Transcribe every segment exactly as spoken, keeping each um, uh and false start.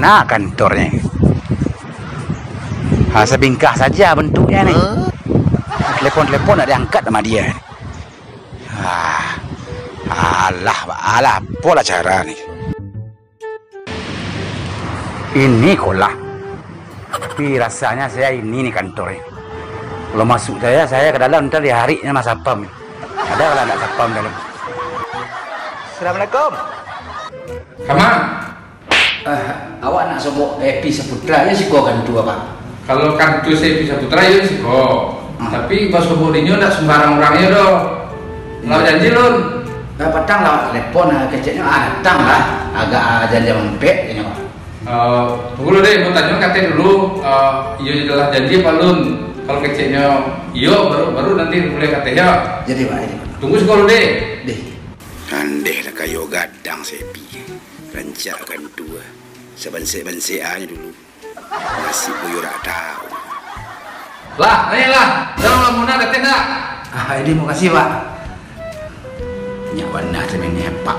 Ah, kantornyo. Ha, sabingkah saja bantuaknyo ni. Telepon-telepon ndak diangkat samo dia. Ah, alah, alah, apolah cara ni. Ini ko lah. Tapi rasanya saya ini ni kantor ni. Kalau masuk saya, saya ke dalam, ntar ditarik samo satpam ni. Ada kalau ndak satpam dalam. Assalamualaikum. Kama? Eh, awak nak sobok Epi Saputra, yo siko kantua, Pak. Kalau kantua Epi Saputra, yo siko. Hmm. Tapi basobok dinyo ndak sembarang urang yo doh. Lah janji, Lun. Eh, patang lah awak telepon, eh, keceknyo, ah, datang lah. Agak, ah, janji mampek, katanya, Pak. Eh, tunggu dulu deh, mau tanyo katek dulu, eh, iyo lah janji apa, Lun? Kalau keceknyo iyo, baru, baru nanti buliah katek, yo. Jadi, Pak, jadi, Pak. Tunggu siko dulu deh. Deh. Andeh lah kayo gadang Sepi. Rancak kantua. Sabansek-bansek aja dulu. Nasib buyo dak tahu. Lah, ayolah. Dah lamo nak datang dah. Ah, ini makasih, Pak. Nyak bana tu main hepak.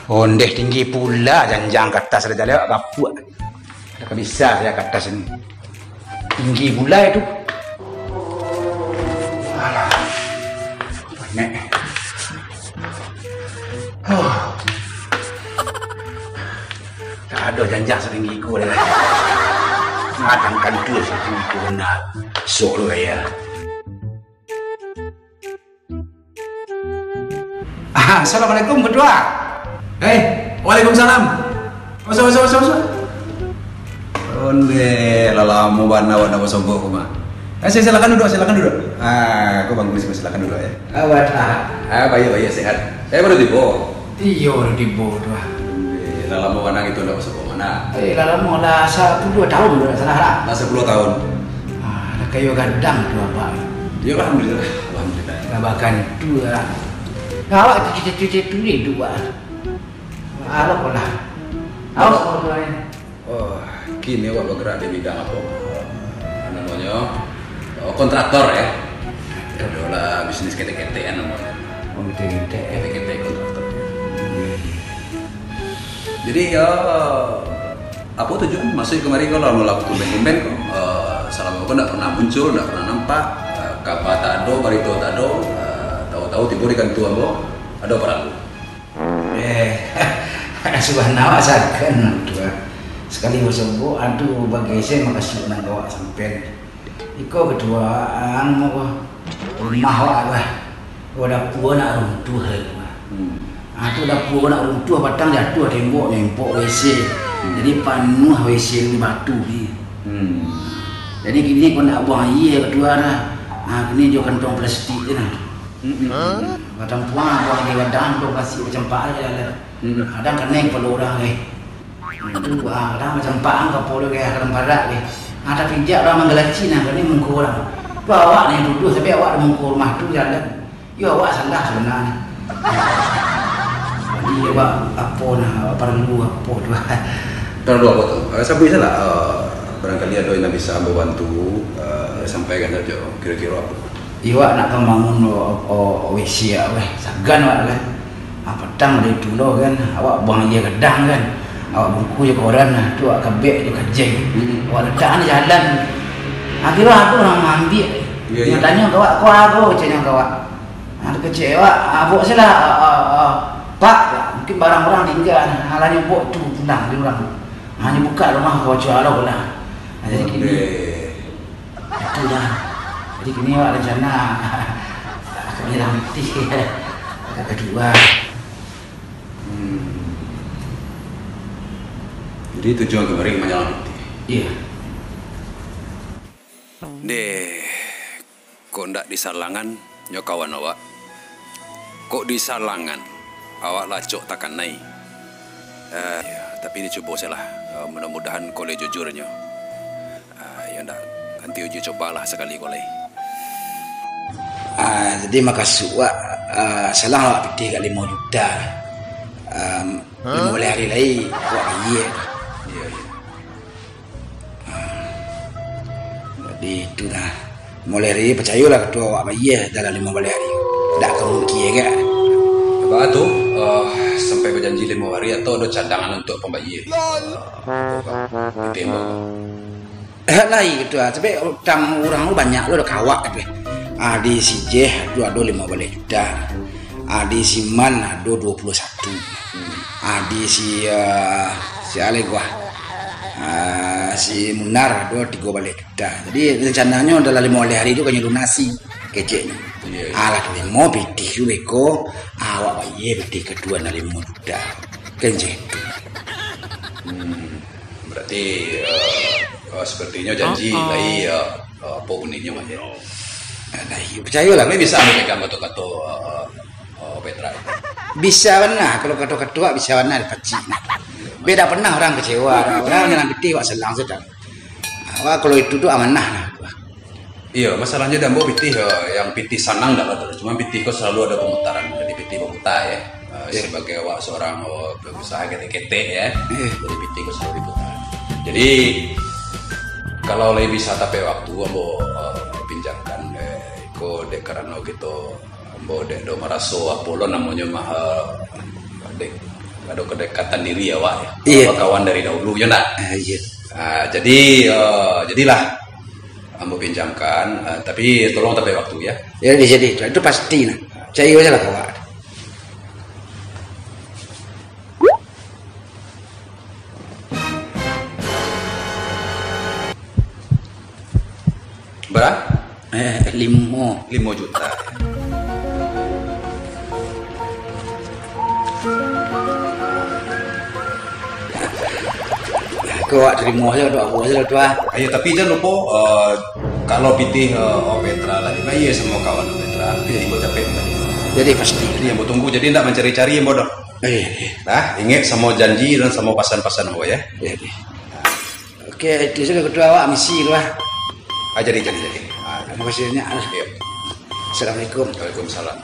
Ondeh tinggi pula janjang ka atas, dah jaleh gapuak. Dak bisa saya ka atas ni. Tinggi pula itu. Alah. Panek. Huh. Tak ada janjang setinggi iku dah. Ngadangkan tu setinggi iku benar. Sok lu gaya. Ah, assalamualaikum, Ketua. Eh, waalaikumsalam. Masuk, masuk, masuk, masuk. Ondeh, lah lamo bana awak ndak basobok ko mah. Eh, si-, silakan duduk, silakan duduk. Ah, ko bangku siko, silakan duduk, yo. Ah, baik, ah. Ah, baik, baik, sehat. Eh, baru tibo? Iyo, baru tibo, Tuan. Ondeh, lah lamo bana kito ndak basobok mah. Eh, lah lamo, lah sapuluah tahun, kalau ndak salah lah. Lah sapuluah tahun. Ah, lah kayo gadang tu, Abah. Yo, alhamdulillah, alhamdulillah. Lah bakantua lah. Nah, awak tu cucu-cucu tu deh, dua. Alah, apolah. Awak mau tuan. Oh, kini awak bergerak di bidang apa? Namonyo, oh, kontraktor, yo. Ado lah bisnis ketek-ketekan namonyo. Oh, ketek-ketek, yo. Ketek-ketek kontraktor. Jadi, yo, apo tujuan masuak kamari ko lah, lah tumben-tumben ko? Eh, salamo ko ndak pernah muncul, ndak pernah nampak. Eh, kaba tak ado, barito tak ado. Eh, tahu-tahu tibo di kantua ambo, ado paralu. Eh, subahanallah, sagan tu, ah. Sakali basobok, aduh, bageser makasuik nan ka awak sampean. Iko Ketua, anu ko, rumah awak tu, ah. Oh, dapua nak runtuh, ah. Hmm. Ah, tu dapua nak runtuh, patang jatuah tembok, nempok W C. Hmm. Jadi panuah W C ni batu ni. Hmm. Jadi kini ko nak buang aia Ketua dah. Ah, kini jo kantong plastik je lah. Hmm, hmm, hmm. Batang puang buang aia gadang tu plastik bacampak je lah. Hmm. Kadang kanai kapalo urang, eh. Tu, ah, kadang macam pang kapalo, kayak kadang parak, eh. Ah, tapi jak urang manggalaci nah, kini mungko urang. Tu awak ni duduak, tapi awak di mungko rumah tu jalan. Yo, awak salah sabananyo. Jadi, awak apo nah, awak paralu apo tu? Paralu apo tu? Eh, sabuik sajolah, eh, barangkali ado nan bisa ambo bantu, eh, sampaikan sajo, kiro-kiro apo. Iyo, awak nak ka mambangun, o, o, W C awak, weh. Sagan awak, weh. Ah, patang dari tu lo kan, awak buang aia gadang kan. Awak bungkus jo koran lah, tu awak kabek jo kajai. Hmm. Awak letak di jalan. Akhirnyo ado urang maambiak. Iyo, iyo. Nyo tanyo ka awak, "Ko apo?" Keceknyo ka awak. Ah, kecek awak, ah, "Bok silah, ah, ah, ah, Pak, mungkin barang urang tingga, alah nyo bok tu pulang di urang." Ah, nyo bukak rumah ko, cualo lah. Ah, jadi kini. Ondeh. Itulah. Jadi kini awak rencana ka Merah Putih. Ka Kedua. Hmm. Jadi tujuan kamari ka Merah Putih? Iyo. Deh, kok ndak di Salangan, nyo kawan awak. Kok di Salangan, awak lah acok takanai. Eh, tapi dicubo sajolah. Eh, mudah-mudahan ko lai jujur nyo. Ah, iyo ndak, nanti uji cobalah sakali ko lai. Ah, jadi makasuik awak, ah, salang awak pitih ka limo juta. Ah, limo baleh ari lai, awak bayia. Iyo, iyo. Ah, jadi itu dah. Mulai hari ni, picayolah Ketua, awak bayia dalam limo baleh ari. Ndak ka mungkin agak. Baa tu, eh, sampai bajanji limo hari atau ado cadangan untuak pambayia? Eh, pitih ambo. Eh, lai Ketua, tapi utang urang tu banyak lo, ado ka awak tu. Ah, di si Jeh tu ado limo baleh juta. Ah, di si Man ado duo puluah satu. Ah, di si, eh, si Alegwah. Ah, si Munar ado tigo baleh juta. Jadi rencananyo dalam limo baleh hari tu ka inyo lunasi keceknyo. Iyo, iyo. Alah, limo pitih tu beko, awak bayia pitih kaduo nan limo juta. Kan ceh tu. Hmm, berarti, eh, eh, sepertinyo janji lai, eh, eh, apo buninyo, Mak, yo? Alah, iyo, picayolah. Tapi bisa ambo pegang kato-kato, eh, eh, Petra? Bisa bana, kalau kato-kato bisa bana dipacik. Beda pernah urang kecewa, urang nyo nan pitih awak salang sudah. Awak kalau itu tu amanah lah. Iyo, masalahnyo di ambo pitih, eh, yang pitih sanang dak lah tu. Cuma pitih ko salalu ado pamutaran. Jadi pitih baputa, yo. Eh, Iyo. Sebagai awak seorang, eh, pengusaha ketek-ketek, yo. Iyo. Jadi pitih ko salalu diputa. Jadi, kalau lai bisa tapek waktu, ambo, eh, pinjamkan, eh, ko dek karano kito, ambo dek do maraso apo lo namonyo mah, eh, dek ado kedekatan diri awak, yo. Iyo. Bakawan dari dahulu, yo ndak? Ah, iyo. Ah, jadi, eh, jadilah. Ambo pinjamkan, ah, tapi tolong tapek waktu, yo. Yo, jadi, jadi. Itu pasti nah. Picayo se lah ka awak. Bara? Eh, limo. Limo juta. Ko awak tarimo se, doa awak se lah tu, ah. Ayo, tapi jan lupo, eh, kalau pitih, eh, Om Petra tadi, bayia samo kawan Om Petra, pitih ko capek tadi. Jadi pasti. Jadi ambo tunggu, jadi ndak mancari-cari ambo doh. Iyo, iyo. Nah, ingek samo janji dan samo pasan-pasan ambo, yo. Iyo, iyo. Oke, itu sajo Ketua, awak misi tu, ah. Ah, jadi, jadi, jadi. Ah, Terima kasih banyak, ah. Iyo. Assalamualaikum. Waalaikumsalam.